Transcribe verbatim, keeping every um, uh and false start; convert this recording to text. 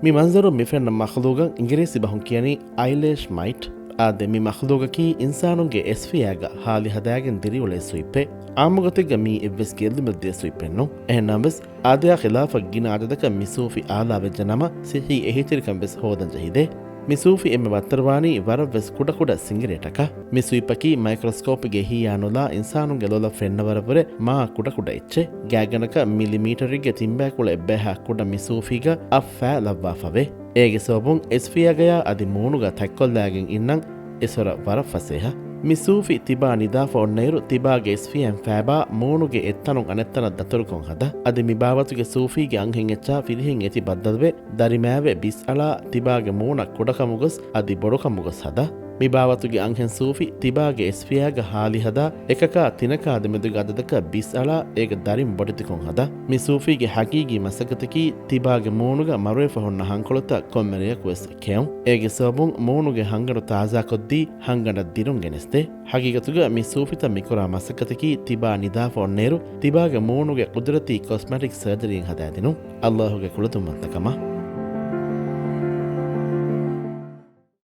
މި މަންޒަރު މި ފެންނަ މަޚްލޫގަށް އިނގިރޭސި ބަހުން ކިޔަނީ އައިލޭޝް މައިޓް. އާދެ، މި މަޚްލޫގަކީ އިންސާނުންގެ އެސްފިޔާގަ ހާލި ހަދާގެން ދިރިއުޅޭ ސުއިޕެއް. އާއްމުގޮތެއްގަ މީ އެއްވެސް ގެއްލުމެއް ދޭ ސުއިޕެއް ނޫން. އެހެން ނަމަވެސް، އާދަޔާ ޚިލާފަށް ގިނަ އަދަދަކަށް މި ސޫފި އާލާ ވެއްޖެ ނަމަ، ސިއްހީ އެހީތެރިކަން ވެސް ހޯދަން ޖެހިދޭ. މި ސޫފި އެންމެ ވައްތަރުވާނީ ވަރަށް ވެސް ކުޑަކުޑަ ސިނގިރޭޓަކަށް. މި ސުއިޕަކީ މައިކްރޮސްކޯޕްގެ އެހީއާ ނުލާ އިންސާނުންގެ ލޮލަށް ފެންނަވަރަށްވުރެ މާ ކުޑަކުޑަ އެއްޗެއް. ގާތްގަނޑަކަށް މިލިމީޓަރެއްގެ ތިންބައިކުޅަ އެއްބައިހާ ކުޑަ މި ސޫފީގަ އަށް ފައި ލައްވާފަވޭ. އޭގެ ސަބަބުން އެސްފިޔާގަޔާ އަދި މޫނުގަ ތަތްކޮށްލާގެން އިންނަން އެސޮރަށް ވަރަށް ފަސޭހަ. މި ސޫފި ތިބާ ނިދާފަ އޮންނައިރު ތިބާގެ އެސްފިޔާއިން ފައިބާ މޫނުގެ އެއްތަނުން އަނެއްތަނަށް ދަތުރުކޮށް ހަދާ. އަދި މި ބާވަތުގެ ސޫފީގެ އަންހެން އެއްޗާ ފިރިހެން އެތި ބައްދަލުވެ، ދަރިމައިވެ ބިސްއަޅާ ތިބާގެ މޫނަށް ކުޑަކަމުގޮސް އަދި ބޮޑުކަމުގޮސް ހަދާ. މި ބާވަތުގެ އަންހެން ސޫފި ތިބާގެ އެސްފިޔާގަ ހާލި ހަދާ، އެކަކާ ތިނަކާ ދެމެދުގެ އަދަދަކަށް ބިސްއަޅާ އޭގެ ދަރިން ބޮޑެތިކޮށް ހަދާ. މި ސޫފީގެ ހަގީގީ މަސައްކަތަކީ ތިބާގެ މޫނުގަ މަރުވެފަ ހުންނަ ހަންކޮޅުތައް ކޮންމެ ރެޔަކުވެސް ކެއުން. އޭގެ ސަބަބުން މޫނުގެ ހަންގަނޑު ތާޒާކޮށްދީ، ހަންގަނޑަށް ދިރުން ގެނެސްދޭ. ހަގީގަތުގަ މި ސޫފިތައް މިކުރާ މަސައްކަތަކީ ތިބާ ނިދާފަ އޮންނައިރު ތިބާގެ މޫނުގެ ޤުދުރަތީ ކޮސްމެޓިކް ސަރޖަރީއެއް ހަދާދިނުން. ﷲގެ ކުޅަދުންވަންތަކަމާ.